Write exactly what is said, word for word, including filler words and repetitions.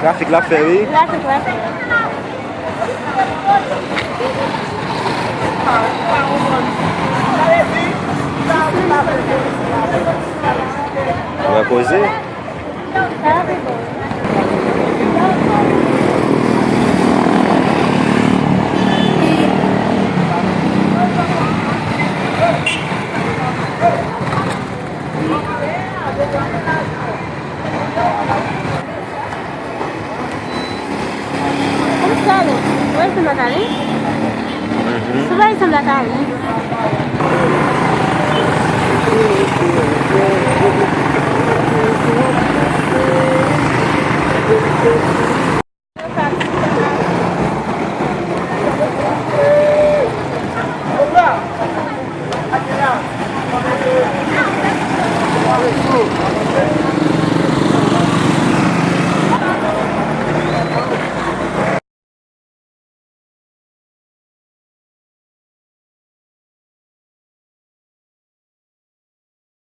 Trafik la fè, wi. Trafik la fè. Ou wè koze? Kòm sa ale? Wè, se matale? Mhm. Sou bay sanm la ta ale.